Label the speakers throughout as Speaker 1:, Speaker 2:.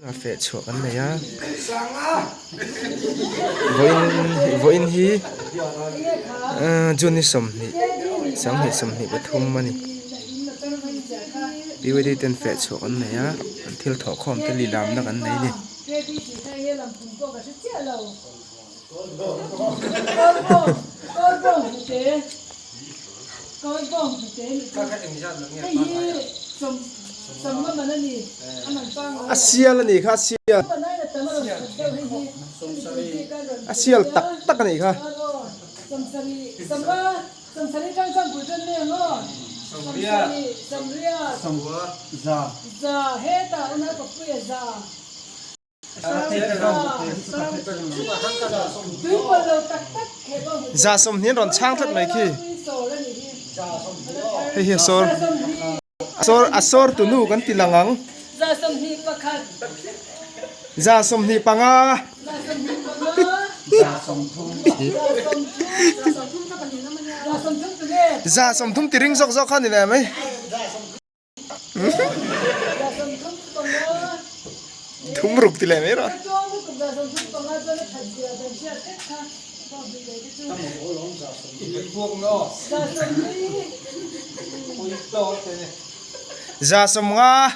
Speaker 1: A feh chhuah kan nei a, vawiin vawiin hi June ni 20 2023 a ni. PYD ten feh chhuah kan nei a, an thil thawh khawm te lilamna kan nei a ni. A sial a nih kha a sial a sial tak tak a nih kha. 30 an rawn chhang tlat mai khi hei hi a sawr a sawr tu nu kan ti lang ang 25 30 ti ring zawk zawk kha ni leh mai. Thum ruk ti leh mai rawh. 50.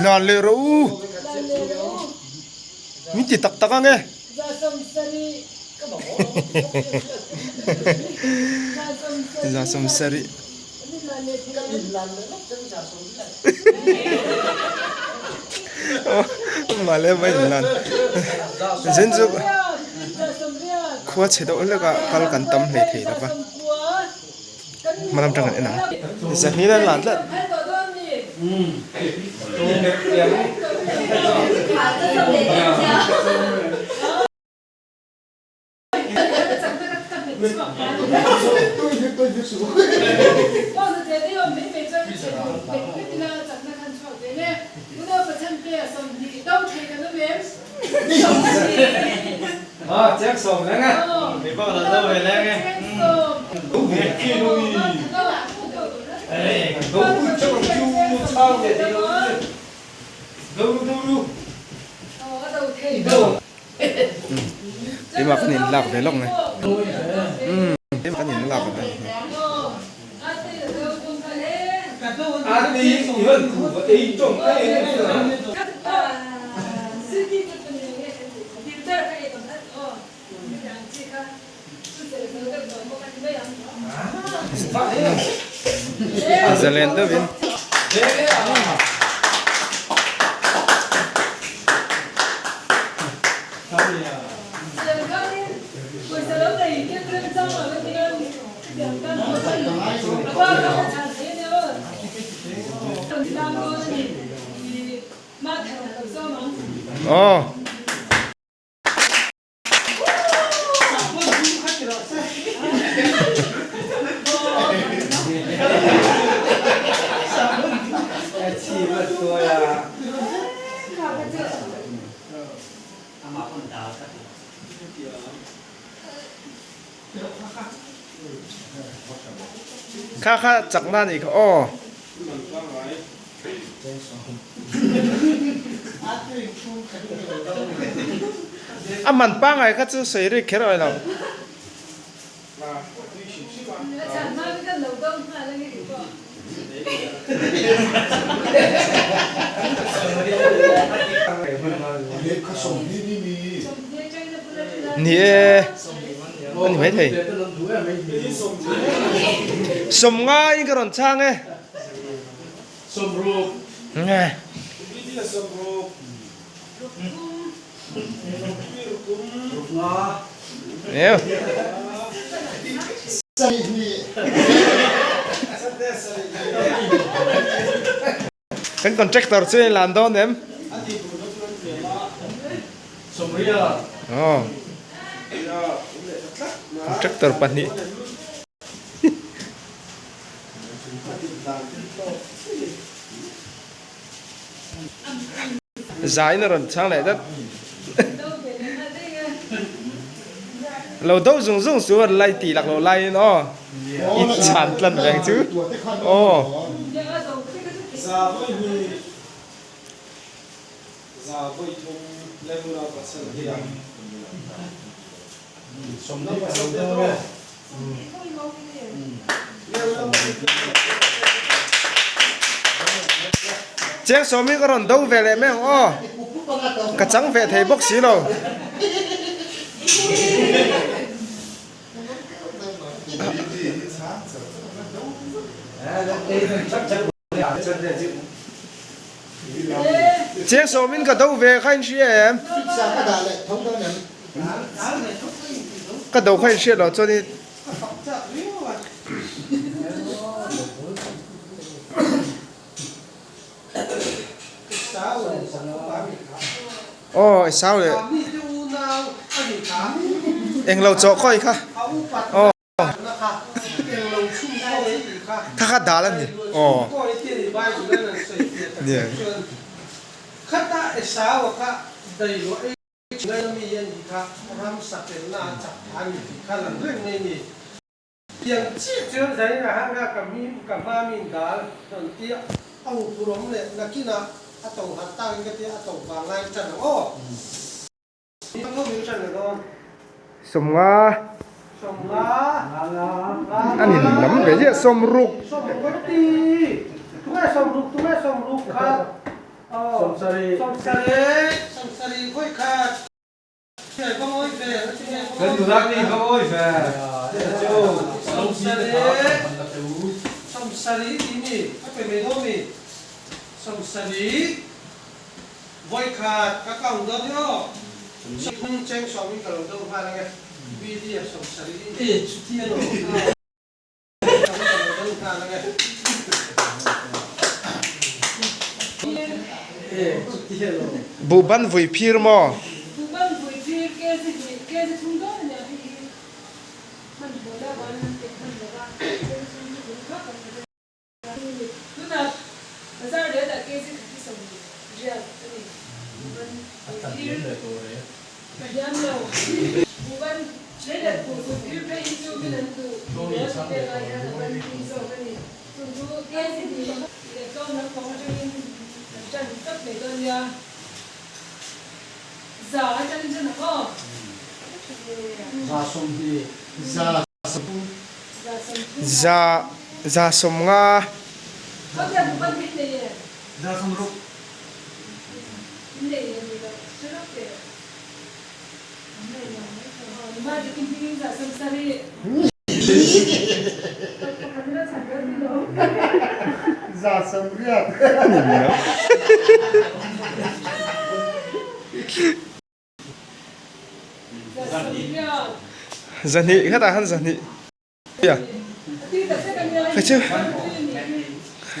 Speaker 1: Lan leh rawh u. Min ti tak tak ang e. 70. Mah le mai in lan. Zen chu khua chhe deuh hlek a kal kan tam hlei thei lo va. Hmalam tang kan en ang. Zahnin an lan tlat. Keimah kan in lak ve lawk mai. Keimah kan in lak ve. Zalen deuhin. Aw. Kha kha chakna a nih kha aw. A man pangai kha chu sawi rik kher awih lo. Ni e, a ni maithei. Sawmngaiin ka rawn chhang e. Nge. Neu. Kan contractor chu in lan dawn em? Oh. Contractor pahnih. Zain a rawn chhang leh dat. Lo do zung zung su an lai tih lak lo laiin aw i chhan tlan reng chu aw. Chiang sawmin ka rawn do ve leh mai ang aw, ka chang ve thei bawk si lo. Chiang sawmin ka do ve kha in hria em? Ka do kha in hriat loh chuan i. Aw i sau leh. Englo chawh khawi kha. Aw. Kha kha dal a ni. Aw. Nia. Sawmnga a ni lam ve ziah sawmruk. Buhban vui phir maw? Za za 50. Zahnih khatah khan zahnih hei chu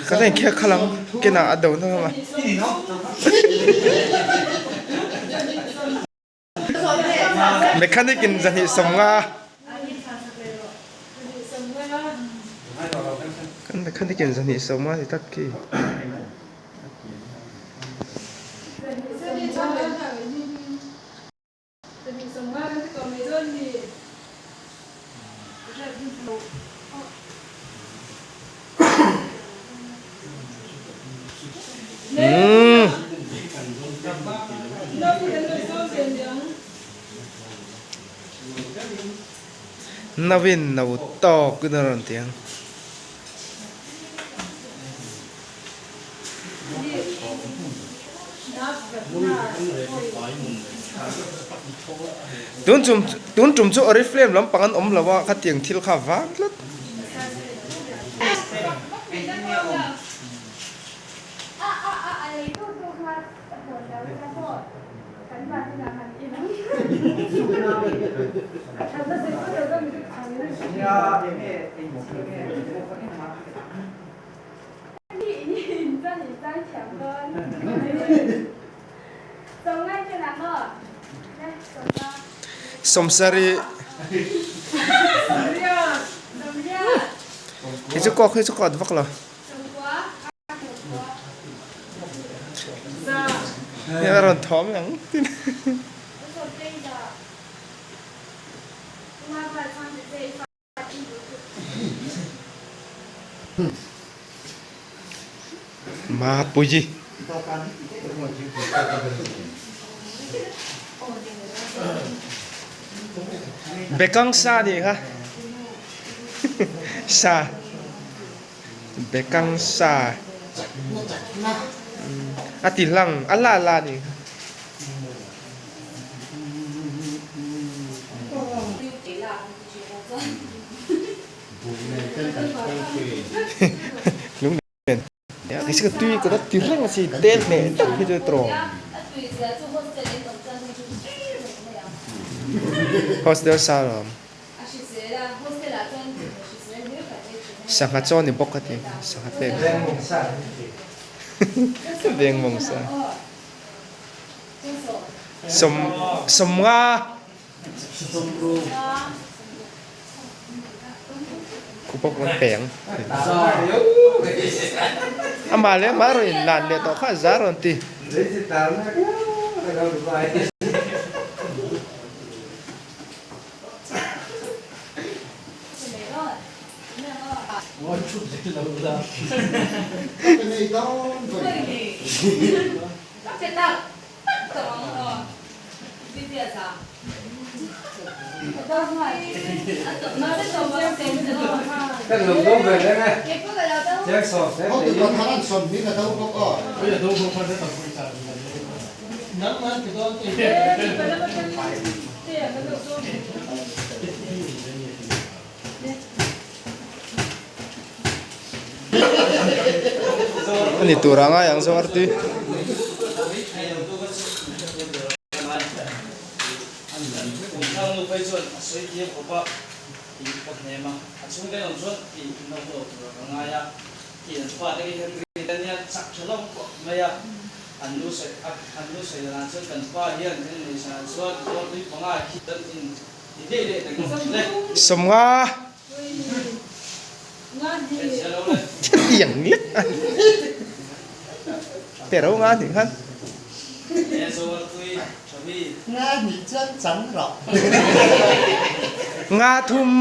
Speaker 1: ka la inkhek khalh ang kinah a do na lam a. Mechanic in zahnih 50 kan mechanic in zahnih 50 ti tlat khi. Navin no tawk in a rawn ti ang. Tun tum tun tum chu oriflame lampang an awm lo a khatiang thil kha vang tlat. Sawmsarih Hi chu kawk hi chu kawt vak lo. Hei a rawn thawm ang. Mapuii. Bekang sa nih kha sa bekang sa a ti hlang a la la nih kha. Tui ka ti reng a si tel hneh tak hi chu tawng. Hostel sa lawm. Sangha chaw ni bawk ka ti sangha pek. Veng mawng sa. Sawm sawmnga. Khupa pawh an peng. Amah leh amah rawn inlan leh tawh kha a za rawn ti. A ni tur anga ang zawng arti. Sawmnga Hetiang lek a ni. Pero nga nih khan. Nga thum.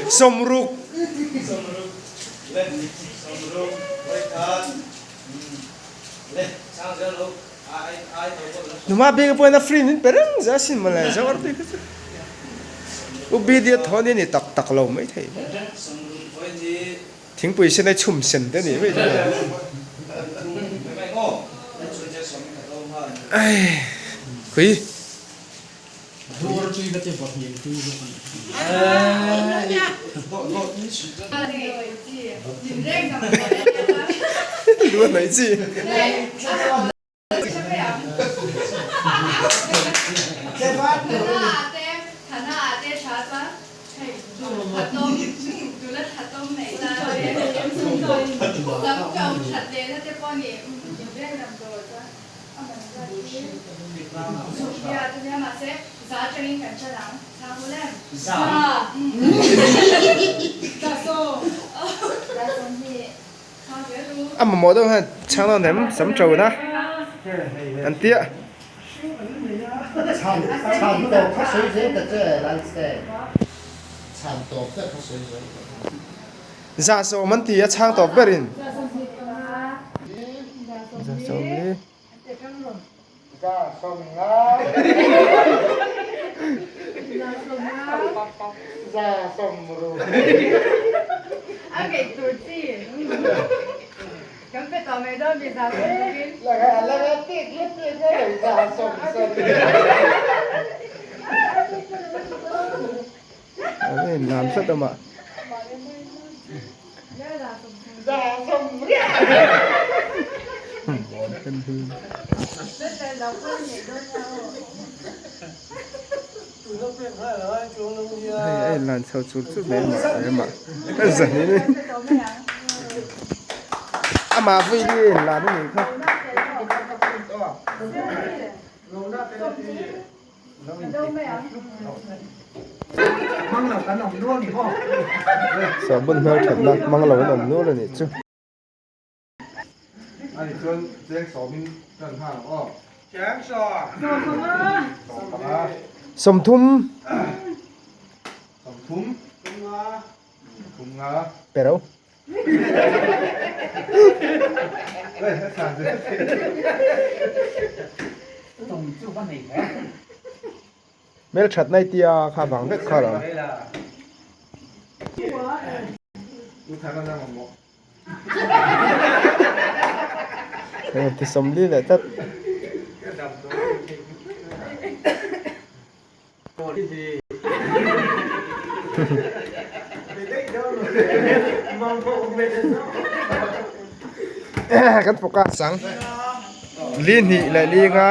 Speaker 1: Sawmruk. Numa bik pawhin a free min pe reng zel asin mawle zo artui kha chu. U BD a thawn hi a ni tak tak lo maithei. Thingpui sen a chhum sen te nih mai chu. Ai khui. Lu a hnaih chi. A mamawh deuh hian chhang dawn em sam to na an tia. Zah sawm an ti a chhang tawp berin. Zah sawm li. Lam tlat amah. Hei a inlan chho chur chur mai amah amah zanin amah vui hi a inlan a nih kha. Sahbawn hmel thatna hmang lo an awm nual a nih chu.
Speaker 2: Ani chuan cheng sawmin tan nghal ang aw. Cheng sawm. 15.
Speaker 1: 30.
Speaker 2: 30. 30.
Speaker 1: Pero. Hmelthat nai tia kha vang vek kha lo. Ti sawmli leh tlat. Kan focus ang li hnih leh li nga.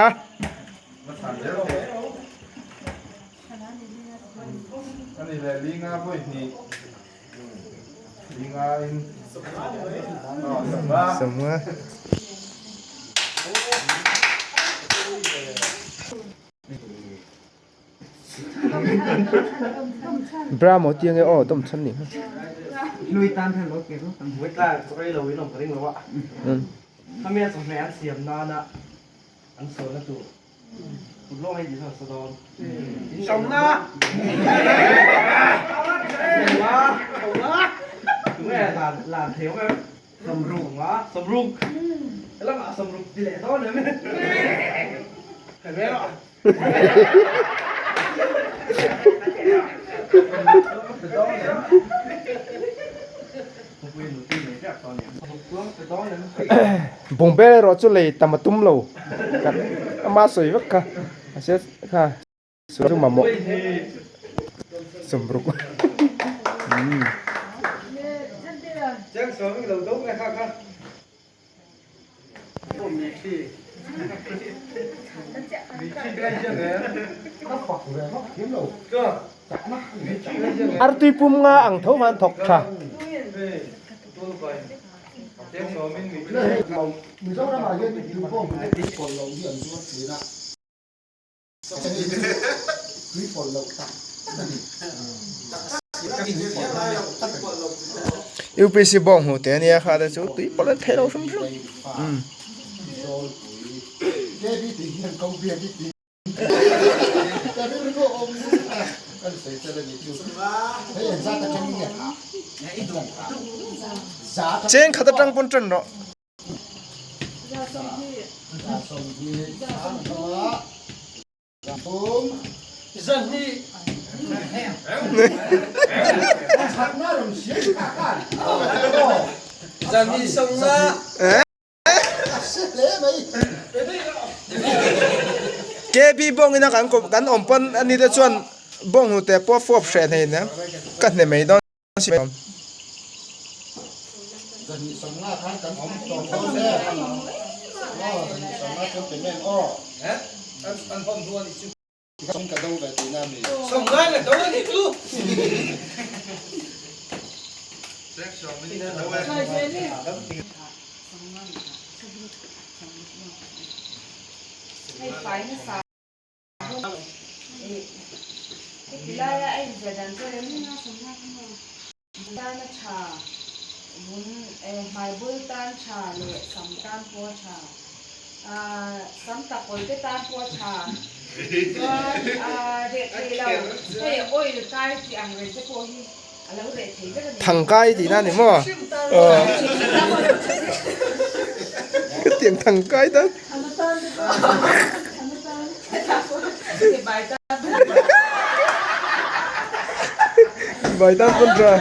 Speaker 1: Sawmnga. Bra maw tia nge aw dawm chhan ni Bungbel erawh chu lei tam a tum lo ama sawi vek kha mahse kha chu mamawh sawmruk Artui pum nga ang tho van thawk tha. UPC bawng hmu te ania kha te chu tui pawlh an thei lo hrim hrim umm. Cheng khat atang pawn tan rawh. KB bawng ina kan kan awm pawn ani te chuan bawng hnute pawh fuap hreh hnei nia ka hne mai dawn.
Speaker 3: Tana tha, vun hmai bul tan tha leh sam tan pawh a tha. Sam takawl te tan pawh a tha. Chuan reh thei lo, hei oil kai tih ang reng te pawh hi a lo reh thei vek a ni.
Speaker 1: Thangkai tihna a ni maw? Ka tiang thangkai tan. Bai tan pawn tha.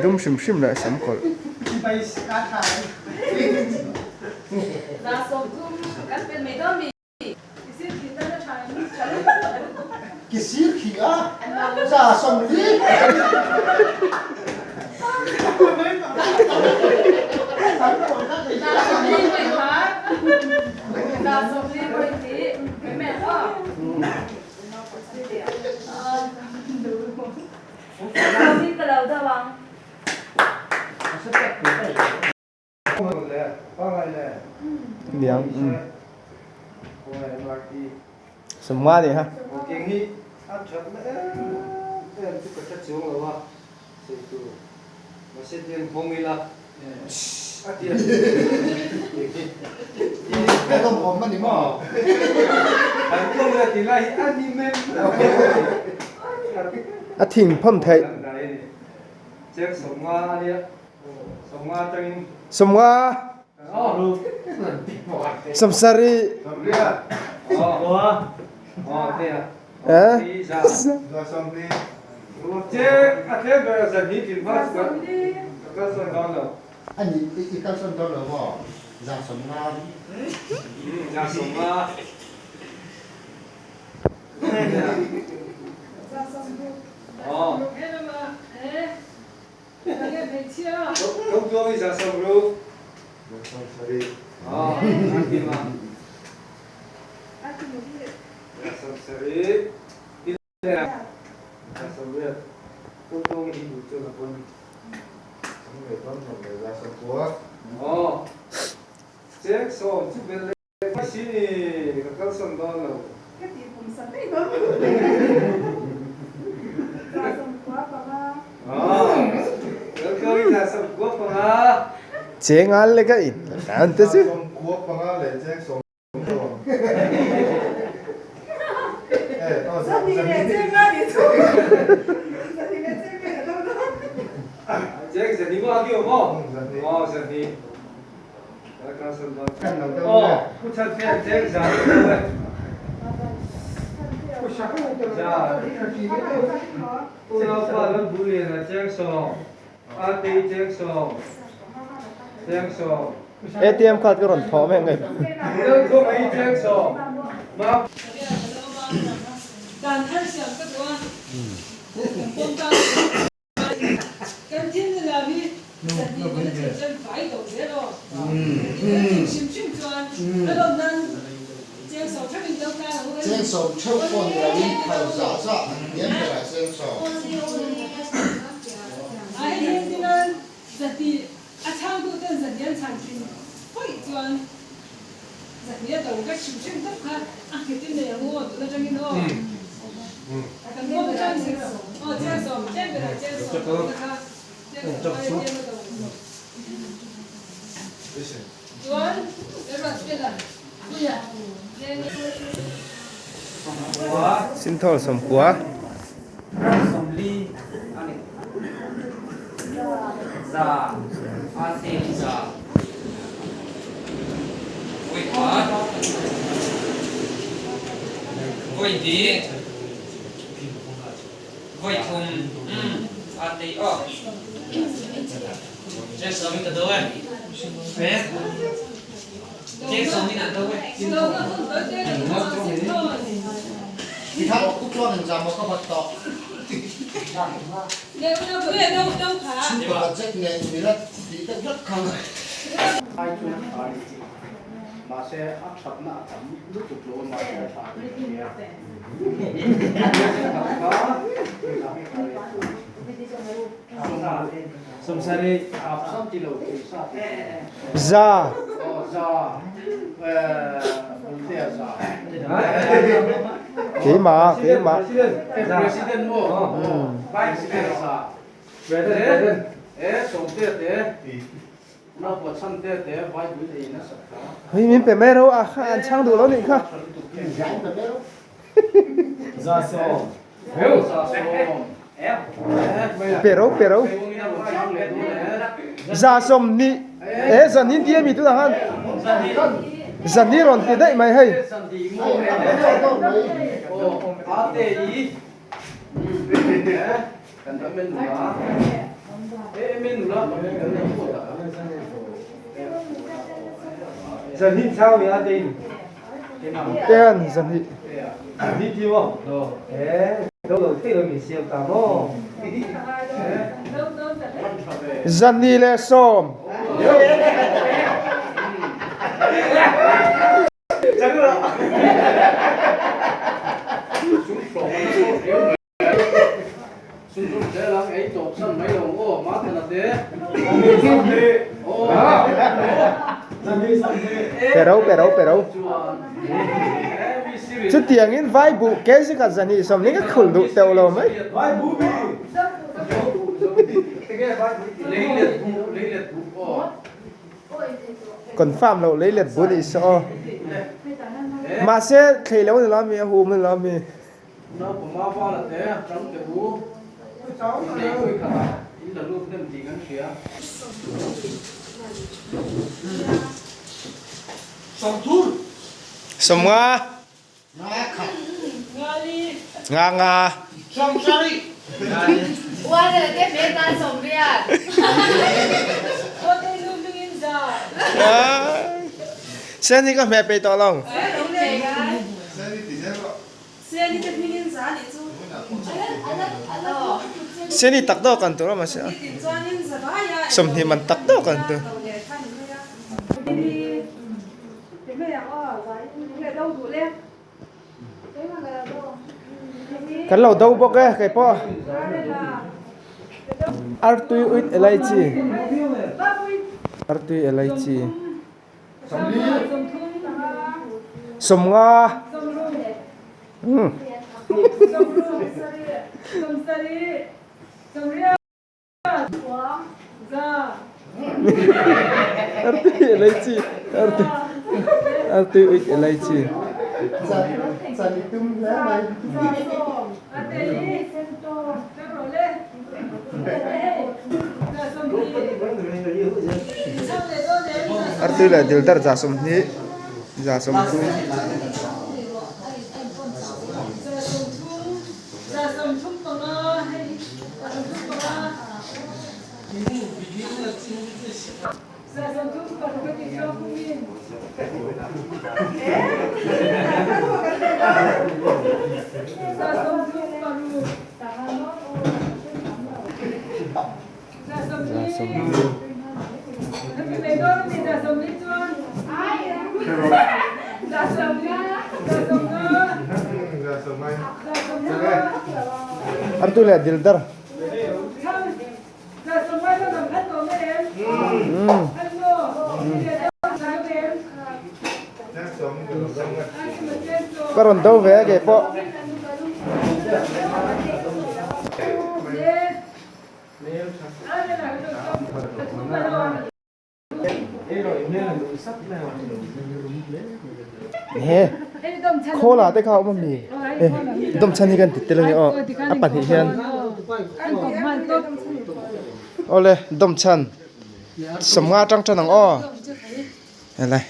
Speaker 1: Dum hrim hrim leh sam kawlh. Niang Sawmnga ni ha. A thing phawm theih. Sawmnga. Sawmsarih. Chengal le ka in an te chu. ATM card ka rawn thawh mek ngai. Sinthawl sawmkua. Za. Keimah, keimah. Hei min pe mai ro a kha an chhang duh lo nih kha. Pe ro, pe ro. Zasawmhnih e zan in ti ami tunah khan zan hi rawn ti daih mai hei. Ten zan hi. Zan leh sawm. Pero pero pero. Chutiangin vai buh kg khat zahnih sawmhnih ka khulh duh teuh lo mai. Confirm loh lei let bu nih saw aw. Mahse thlei lo ni lo ami a hum ni lo ami. Sawmnga. Nga nga. Sen hi ka hmeh peih tawh lo. Sen hi tak dawk an tur a mahse a sawmhnih man tak dawk an tur. Kan lo do bawk e kei pawh artui uit elaichi artui elaichi sawmnga Artui elaichi artui artui uit elaichi. Artui leh dildar za sawmhnih za sawmthum. Artui leh dildar. Ka rawn do ve a kei pawh. He khawl ah te kha a awm ami e dawmchhan hi kan ti tel a ni aw a pahnih hian awle dawmchhan sawmnga atang tan ang aw helai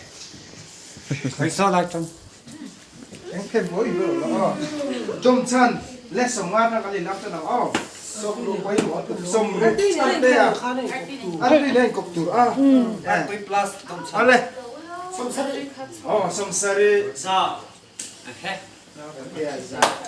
Speaker 1: dawmchhan le sawmnga atang kan inlak tan ang aw.